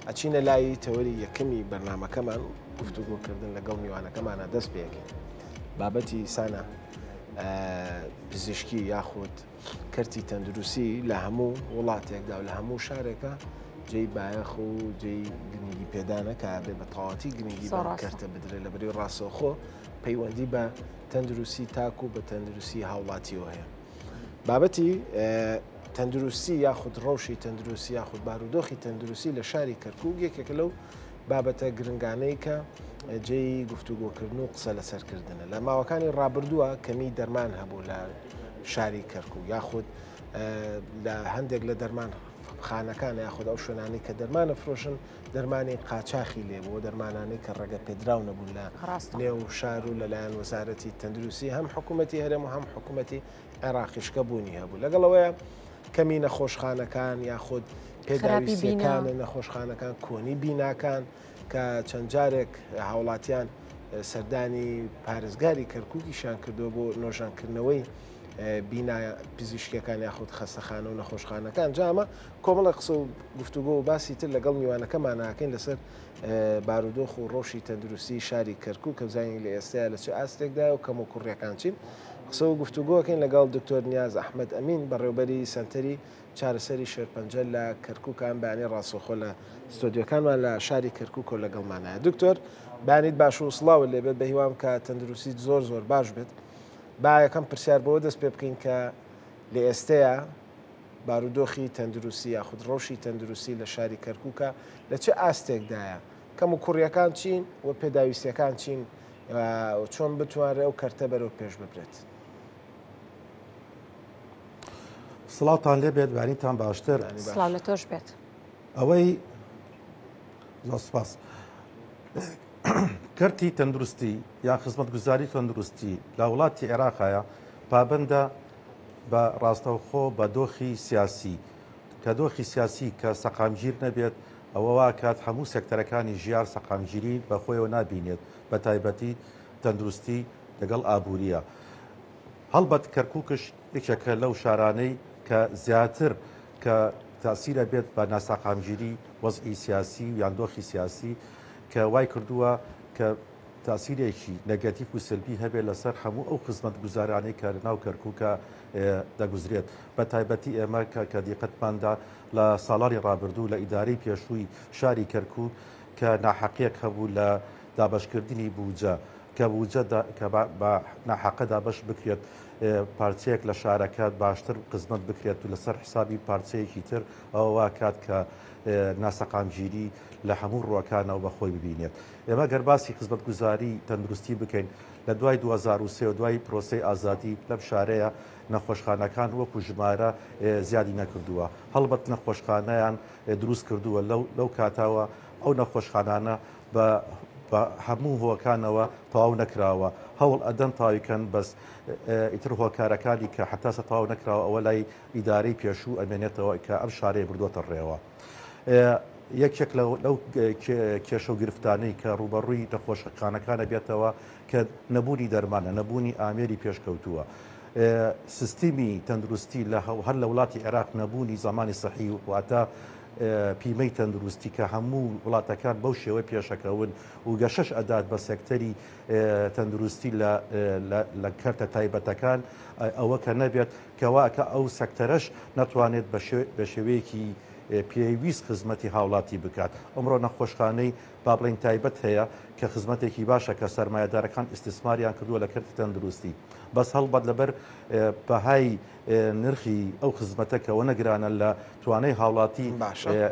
ئەچینە لای تەوەری یەکەمی بەرنامەکەمان گفتوگۆکردن لەگەڵ میوانەکەمانە دەست پێەکەین. بابەتی سانا پزیشکی یاخود کەرتی تەندروستی لە هەموو وڵاتێکدا و لە هەموو شارێکە جێی بایەخ و جێی گرنگی پێدانە کە بێ بە تەواتی گرنگی بەم کەرتە بدرێت لە بەری ڕاستەوخۆ پەیوەندی بە تەندروستی تاک و بە تەندروستی هاوڵاتیەوە هەیە. بابەتی تەندروستی یاخود ڕەوشی تەندروستی یاخود بارودۆخی تەندروستی لە شاری کەرکک یەکێکە لەو بابەتە گرنگانەی کە جێی گفتوگۆکردن و قسە لەسەرکردنە لە ماوەکانی ڕابردووە کەمی دەرمان هەبوو لە شاری کەرکک یاخود لە هەندێک لە دەرمان خانەکان یاخود ئەو شوێنانی کە دەرمانە فرۆشن دەرمانی قاچاخی لێ بۆ دەرمانانی کە ڕێگە پێدراو نەبوون لە نێو شار و لەلایەن وەزارەتی تەندروستی هەم حکوومەتی هەرێم و هەم حکوومەتی عێراقیش کە بوونی هەبوو لەگەڵەوەیە کەمی نەخۆشخانەکان یاخود پێداویستیەکان نەخۆشخانەکان کۆنی بیناکان کە چەند جارێک هاوڵاتیان سەردانی پارێزگاری کەرکووکیشان کردووە بۆ نۆژەنکردنەوەی بینا پزیشکیەکان یاخود خەستەخانە و نەخۆشخانەکان جامە کۆمەڵە قسە و گفتوگۆ و باسی تر لەگەڵ میوانەکەماناکەین لەسەر بارودۆخ و ڕەوشی تەندروستی شاری کەرکوک کە بزانین لە ئێستایا لە چ ئاستێکدایە و کەم و کوڕیەکان چین. قسە و گفتوگۆکەین لەگەڵ دکتۆر نیاز ئەحمەد ئەمین بەڕێوبەری سەنتەری چارەسەری شێرپەنجە لە کەرکوک ئەم بەیانی ڕاستەوخۆ لە ستۆدیۆکانمان لە شاری کەرکوک و لەگەڵمانایە. دکتۆر بەیانیت باش و سڵاوت لێبێت بەهیوام کە تەندروستیت زۆر زۆر باش بێت. با یەکەم پرسیار بەوە دەست پێ بکەین کە لە ئێستەیە بارودۆخی تەندروستی یاخود ڕەوشی تەندروستی لە شاری کەرکوکە لە چ ئاستێکدایە؟ کەموکوڕییەکان چین و پێداویستییەکان چین و چۆن بتوانرێت ئەو کەرتە بەرەو پێش ببرێت؟ سڵاوتان لێ بێت بەیانیتان باشتر. سڵاو لە تۆش بێت. ئەوەی زۆر سپاس. کەرتی تەندروستی یان خزمەتگوزاری تەندروستی لە وڵاتی عێراقایە پابەندە بە ڕاستەوخۆ بە دۆخی سیاسی، کە دۆخی سیاسی کە سەقامگیر نەبێت ئەوە واکات هەموو سێکتەرەکانی ژیار سەقامگیری بە خۆیەوە نابینێت بە تایبەتی تەندروستی لەگەڵ ئابووریە. هەڵبەت کەرکوکش یەکێکە لەو شارانەی کە زیاتر کە تاسیرە بێت بە ناساقامگیری وەزعی سیاسی و یان دۆخی سیاسی کە وای کردووە کە تاسیرێکی نەگەتیف و سلبی هەبێت لەسەر هەموو ئەو خزمەتگوزارانەی کە لەناو کەرکوکە دەگوزرێت بە تایبەتی ئێمە کە کە دیقەتماندا لە ساڵانی ڕابردوو لە ئیدارەی پێشووی شاری کەرکوک کە ناحەقیەک هەبوو لە دابەشکردنی بوجە کە بوجە کە بە ناحەقە دابەش بکرێت پارچەیەک لە شارەکە باشتر خزمەت بکرێت و لەسەر حسابی پارچەیەکی تر ئەوە واکات کە ناسەقامگیری لە هەموو ڕووەکانەوە بەخۆی ببینێت. ئێمە گەر باسی خزمەتگوزاری تەندروستی بکەین لە دوای 2003 و دوای پرۆسەی ئازادی لەم شارەیە نەخۆشخانەکان وەکو ژمارە زیادی نەکردووە هەڵبەت نەخۆشخانەیان دروست کردووە لەو کاتەوە ئەو نەخۆشخانانە بە بە هەموو هۆکانەوە تەواو نەکراوە هەوڵ ئەدەن تاویکەن بەس ئیتر هۆکارەکانی کە حتاسە تەواو نەکراوە ئەوە لای ئیدارەی پێشوو ئەمێنێتەوە کە ئەم شارەیە بردووەتە ڕێوە. یەکێک لەو کێشە و گرفتانەی کە ڕووبەڕووی نەخۆشخانەکانە بێتەوە کە نەبوونی دەرمانە، نەبوونی ئامێری پێشکەوتووە. سیستمی تەندروستی لە هەر لە وڵاتی عێراق نەبوونی زەمانی سەحی واتە پیمەی تەندروستی کە هەموو وڵاتەکان بەو شێوەی پێشەکەون و گەشەش ئەدات بە سێکتەری تەندروستی لە کەرتە تایبەتەکان ئەوە کە نەبێت کەوا کە ئەو سەکتەرەش نەتوانێت بە شێوەیەکی پێویست خزمەتی هاوڵاتی بکات. ئەمڕۆ نەخۆشخانەی با بڵێین تایبەت هەیە کە خزمەتێکی باشە کە سەرمایەدارەکان ئیستیسماریان کردووە لە کەرتی تەندروستی بەس هەڵبەت لەبەر بەهای نرخی ئەو خزمەتە کە ئەوەنە گرانە لە توانای هاوڵاتی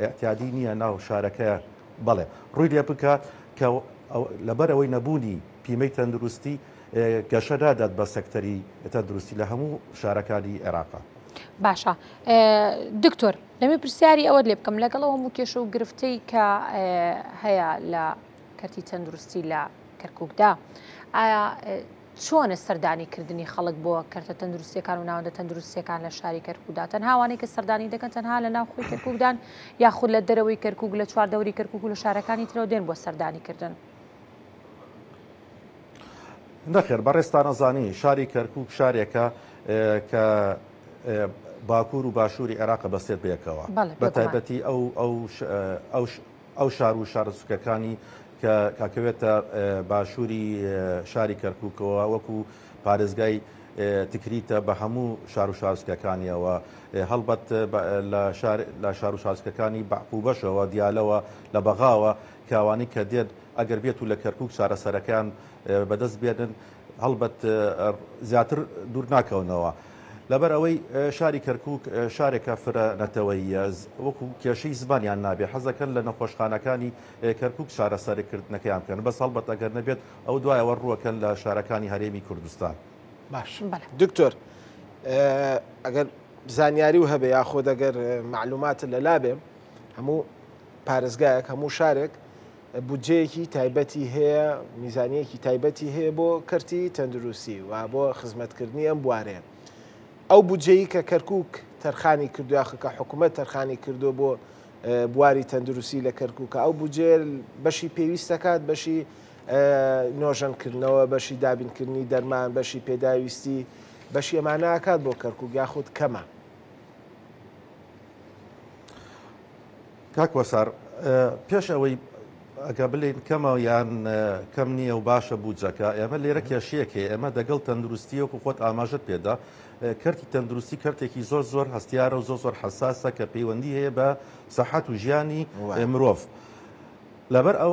ئیعتیادی نییە ناو شارەکە بەڵێ ڕووی لێ بکات کە لەبەر ئەوەی نەبوونی پیمەی تەندروستی گەشە نادات بە سەکتەری تەندروستی لە هەموو شارەکانی عێراقا. باشە دکتۆر دەمێ پرسیاری ئەوەت لێ بکەم لەگەڵ ئەو هەموو کێشە و گرفتەی کە هەیە لە کەرتی تەندروستی لە کەرککدا ئایا چۆنە سەردانی کردنی خەڵک بۆ کەرتە تەندروستیەکان و ناوەندە تەندروستیەکان لە شاری کەرکوکدا تەنها ئەوانەی کە سەردانی دەکەن تەنها لە ناو خۆی کەرکوکدان یاخود لە دەرەوەی کەرکوک لە چواردەوری کەرکوک و لە شارەکانی ترەوە دێن بۆ سەردانی کردن؟ نەخێر بەڕێزتان ئەزانی شاری کەرکوک شارێکە کە باکوور و باشووری عێراقە بەستێت بەیەکەوە بە تایبەتی ئەو ئەو ئەو ئەو شار و شارۆچکەکانی کە کەوێتە باشووری شاری کەرکووکەوە وەکو پارێزگای تکریتە بە هەموو شار و شارۆچکەکانیەوە هەڵبەت لە شار و شارۆچکەکانی بەعقوبەشەوە دیالەوە لە بەغاوە کاوانی کە دێن ئەگەر بێت و لە کەرکووک چارەسەرەکەیان بەدەست بێنن هەڵبەت زیاتر دوور ناکەونەوە. لەبەر ئەوەی شاری کەرکووک شارێکە فرە نەتەوەییە وەکو کێشەی زمانیان نابێ حەزەکەن لە نەخۆشخانەکانی کەرکووک چارەسەرکردنەکەیان بکەن بەس هەڵبەت ئەگەر نەبێت ئەو دوایەوە ڕووەکەن لە شارەکانی هەرێمی کوردستان. باش دکتۆر ئەگەر زانیاری و هەبێ یاخۆ دەگەر معلومات لە لابێ هەموو پارێزگایەک هەموو شارێک بودجەیەکی تایبەتی هەیە، میزانیەکی تایبەتی هەیە بۆ کەرتی تەندروستی و بۆ خزمەتکردنی ئەم بوارەیە. ئەو بودجەیی کە کەرکک تەرخانی کردو یاخە کە حکوومەت تەرخانی کردو بۆ بواری تەندروستی لە کەرکووکە ئەو بودجێ بەشی پێویست دەکات بەشی نۆژەنکردنەوە بەشی دابینکردنی دەرمان بەشی پێداویستی بەشی ئەمانە ئەکات بۆ کەرکک یاخود کەمە. کاک وەسار پێش ئەوەی ئەگە بلین کەمە یان کەم نییە و باشە بودجەکە ئێمە لێرە کێشەیەک هەیە ئێمە دەگەڵ تەندروستی وەکو خۆت ئاماژەت پێدا کەرتی تەندروستی کەرتێکی زۆر زۆر هەستیارە و زۆر زۆر حەساسە کە پەیوەندی هەیە بە سەحەت و ژیانی مرۆڤ لەبەر ئەو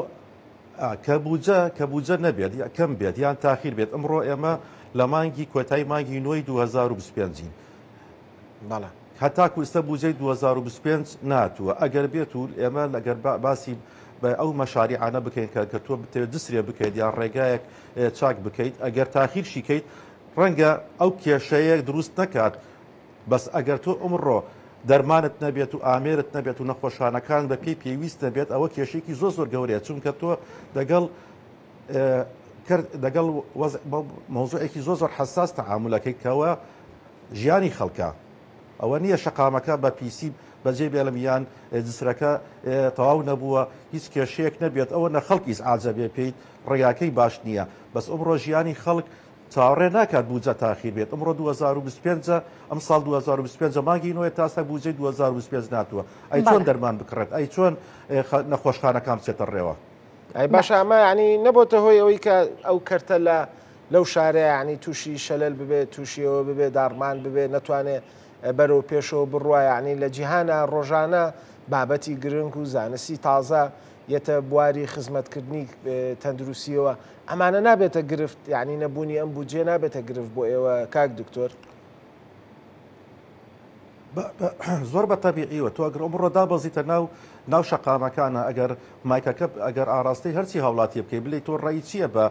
کە بودجە کە بودجە نەبێت یا کەم بێت یان تاخیر بێت ئەمڕۆ ئێمە لە مانگی کۆتای مانگی نۆی 2025 بەڵێ. هەتاکو ئیستا بوجەی 2025 ناتووە ئەگەر بێت و ئێمە لەگەر باسی بە ئەو مەشاریعانە بکەین کە کە تۆ بتەوێت جسرێ بکەیت یان ڕێگایەک چاک بکەیت ئەگەر تاخیر شیکەیت ڕەنگە ئەو کێشەیە دروست نەکات بەس ئەگەر تۆ ئەمڕۆ دەرمانت نەبێت و ئامێرت نەبێت و نەخۆشخانەکان بە پێی پێویست نەبێت ئەوە کێشێکی زۆر زۆر گەورەیە چونکە تۆ دەگەڵ دەگەڵ مەوزوعێکی زۆر زۆر حەساس تەعامولەکەی کەوە ژیانی خەڵکە ئەوە نییە شەقامەکە بە پیسی بەجێ بێڵم یان جسرەکە تەواو نەبووە هیچ کێشەیەک نەبێت ئەوە نە خەڵک ئیزعاجە بێ پێیت ڕێگاکەی باش نییە بەس ئەمڕۆ ژیانی خەڵک چاوەڕێ ناکات بودجە تاخیر بێت ئەمڕۆ 2025 ئەم ساڵ 2025 مانگی نۆیە تاسە بودجەی 2025 ناتووە ئەی چۆن دەرمان بکڕێت ئەی چۆن نەخۆشخانەکان بچێتە ڕێوە ئەی باشە ئەمە ینی نەبۆتە هۆی ئەوەی کە ئەو کەرتە لە لەو شارە ینی تووشی شەلەل ببێت تووشیەوە ببێ داڕمان ببێ نەتوانێ بەرەو پێشەوە بڕوا یعنی لە جیهانە ڕۆژانە بابەتی گرنگ و زانستی تازە یەتە بواری خزمەتکردنی تەندروستیەوە ئەمانە نابێتە گرفت یعنی نەبوونی ئەم بودجێ نابێتە گرفت بۆ ئێوە کاک دکتۆر زۆر بە تەبیعیوە تۆ ئەگەر ئەمڕۆ دابەزیتە ناو ناو شەقامەکانە ئەگەر مایکەکە ئەگەر ئاراستەی هەرچی هاوڵاتیە بکەی بلێ تۆ ڕێی چییە بە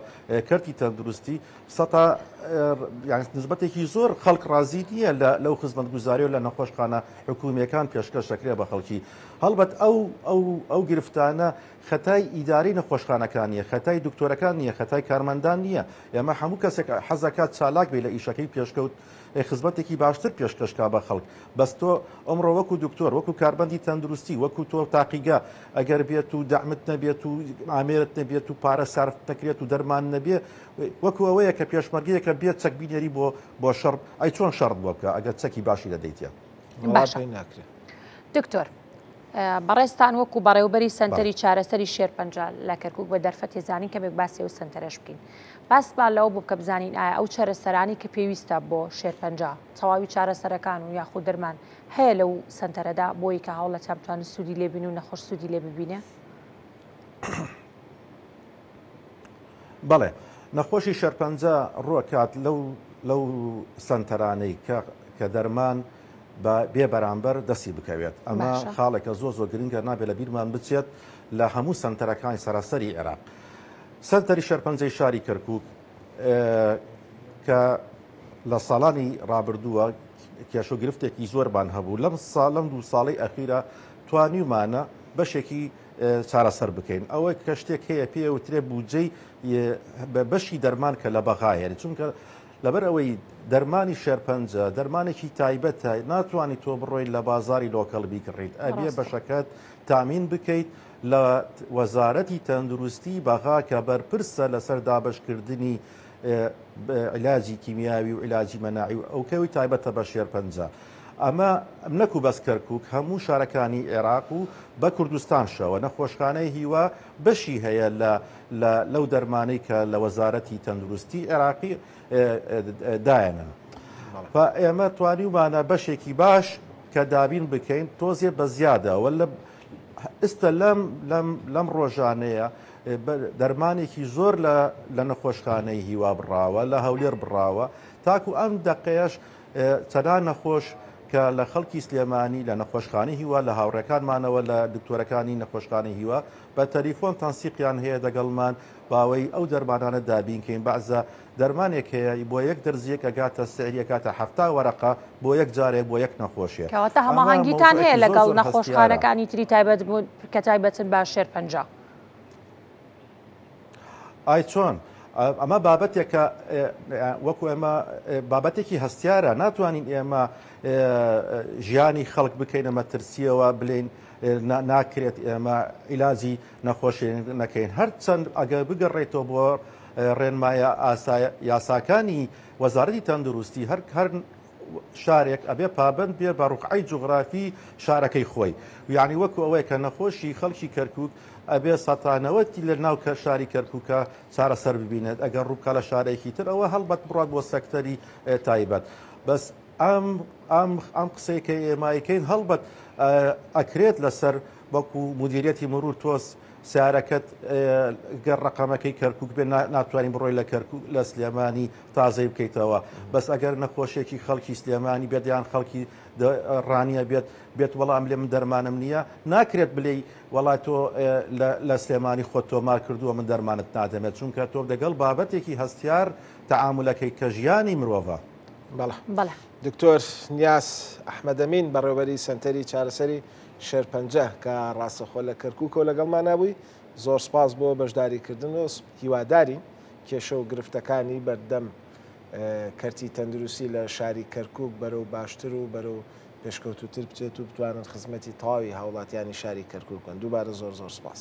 کەرتی تەندروستی سەتا نسبەتێکی زۆر خەڵک ڕازی نییە لە لەو خزمەتگوزاری و لە نەخۆشخانە حکومیەکان پێشکەش دەکرێت بە خەڵکی هەڵبەت ئەو ئەو ئەو گرفتانە خەتای ئیداری نەخۆشخانەکان نییە خەتای دکتۆرەکان نییە خەتای کارمەندان نییە ئێمە هەموو کەسێک حەزەکات چالاک بێ لە ئیشەکەی پێشکەوت خزمەتێکی باشتر پێشکەش کا بە خەڵک بەس تۆ ئەمڕۆ وەکو دکتۆر وەکو کاربەندی تەندروستی وەکو تۆ تاقیگە ئەگەر بێت و دەعمت نەبێت و ئامێرت نەبێت و پارە سارف نەکرێت و دەرمان نەبێ وەکو ئەوەیە کە پێشمەرگەیەکە بێت چەک بینێری بۆ بۆ شەڕ ئەی چۆن شەڕت بۆ بکە ئەگەر چەکی باشی لەدەیتە باشە ناکرێت دکتۆر بەڕێزتان وەکو بەڕێوبەری سەنتەری چارەسەری شێرپەنجە لە کەرکک بە دەرفەتی زانین کەمێک باسی ئەو سەنتەرەش بکەین باسمان لەوە بوو کە بزانین ئایا ئەو چارەسەرانی کە پێویستە بۆ شێرپەنجە تەواوی چارەسەرەکان و یاخود دەرمان هەیە لەو سەنتەرەدا بۆی کە هاوڵاتیان بتوانن سوودی لێبین و نەخۆش سوودی لێ ببینێ؟ بەڵێ نەخۆشی شێرپەنجە ڕوەکات لەو لەو سەنتەرانەی کە کە دەرمان بە بێ بەرامبەر دەستی بکەوێت ئەمە خاڵێکە زۆر زۆر گرنگە نابێت لە بیرمان بچێت لە هەموو سەنتەرەکانی سەراسەری عێراق سەنتەری شێرپەنجەی شاری کەرکک کە لە ساڵانی ڕابردووە کێشە و گرفتێکی زۆرمان هەبوو لەم ساڵ لەم دوو ساڵی ئەخیرە توانیومانە بەشێکی چارەسەر بکەین ئەوە کە شتێک هەیە پێ وترێ بودجەی بە بەشی دەرمان کە لە بەغایەری چونکە لەبەر ئەوەی دەرمانی شێرپەنجە دەرمانێکی تایبەتە ناتوانانی تۆ بڕۆیت لە بازاری local بیکڕیت ئەبێ بەشەکەت تامین بکەیت لە وەزارەتی تەندروستی بەغا کە بەرپرسە لەسەر دابەشکردنی علاجی کیمیاوی و علاجی مەناعی و ئەوکەوی تایبەتە بە شێرپەنجە. ئەمە نەکو بەس کەرکوک هەموو شارەکانی عێراق و بە کوردستانشەوە نەخۆشخانەی هیوا بەشی هەیە لە لە لەو دەرمانەی کە لە وەزارەتی تەندروستی عێراقی دایەنن. فە ئێمە توانیومانە بەشێکی باش کە دابین بکەین تۆزێ بە زیادە وە لە ئستە لەم لەم لەم ڕۆژانەیە دەرمانێکی زۆر لە لە نەخۆشخانەی هیوا بڕاوە لە هەولێر بڕاوە تاکو ئەم دەقەیەش چەندان نەخۆش کە لە خەڵکی سلێمانی لە نەخۆشخانەی هیوا لە هاوڕێکانمانەوە لە دکتۆرەکانی نەخۆشخانەی هیوا بە تەلیفۆن تەنسیقیان هەیە دەگەڵمان باوەی ئەو دەرمانانە دابین کەین بەعزە دەرمانێک هەیە بۆ یەک دەرزیەک ئەگاتە سعری ئەگاتە 70 وەرەقە بۆ یەک جارێک بۆ یەک نەخۆشیە کەواتە ئەمە هەماهەنگیتان هەیە مەوزوعێکی زۆر لەگەڵ زۆر هەستیارە. نەخۆشخانەکانی تری تایبەت کە تایبەتن بە شێرپەنجە. ئای چۆن؟ ئەمە بابەتێکە وەکو ئێمە بابەتێکی هەستیارە ناتوانین ئێمە ژیانی خەڵک بکەینە مەترسیەوە بلین ناکرێت ئێمە عیلاجی نەخۆشی نەکەین هەرچەند ئەگەر بگەڕێتەوە بۆ ڕێنمایە یاساکانی وەزارەتی تەندروستی هەر هەر شارێک ئەبێ پابەند بێ بە ڕوقعەی جوغرافی شارەکەی خۆی یعنی وەکو ئەوەیە کە نەخۆشی خەڵکی کەرکک ئەبێ سەتانەوەتی لە ناو کە شاری کەرکووکە چارەسەر ببینێت ئەگەر ڕووبکە لە شارێکی تر ئەوە هەڵبەت بڕات بۆ سەکتەری تایبەت بەس ئەم ئەم ئەم قسەی کە ئێمایکەین هەڵبەت ئەکرێت لەسەر وەکو مدیریەتی مرور تۆس سیارەکەت گەر ڕقەمەکەی کەرکک بێ ناتوانین بڕۆی لە کەرکک لە سلێمانی تازەی بکەیتەوە بەس ئەگەر نەخۆشێکی خەڵکی سلێمانی بێت یان خەڵکی ڕانیە بێت بێت وەڵام لێ من دەرمانم نییە ناکرێت بلێی وەڵا تۆ لە سلێمانی خۆت تۆمار کردووە من دەرمانت نادەمێت چونکە تۆ دەگەڵ بابەتێکی هەستیار تەعامولەکەی کە ژیانی مرۆڤە. بەڵێ. بەڵێ. دکتۆر نیاز ئەحمەدەمین بەڕێوبەری سەنتەری چارەسەری شێرپەنجە کە ڕاستەخۆ لە کەرکوکەوە لەگەڵمانا بووی زۆر سپاس بۆ بەشداریکردن و هیوادارین کێشە و گرفتەکانی بەردەم کەرتی تەندروستی لە شاری کەرکوک بەرەو باشتر و بەرەو پێشکەوتووتر بچێت و بتوانن خزمەتی تەواوی هاوڵاتیانی شاری کەرکوک بکەن. دووبارە زۆر زۆر سپاس.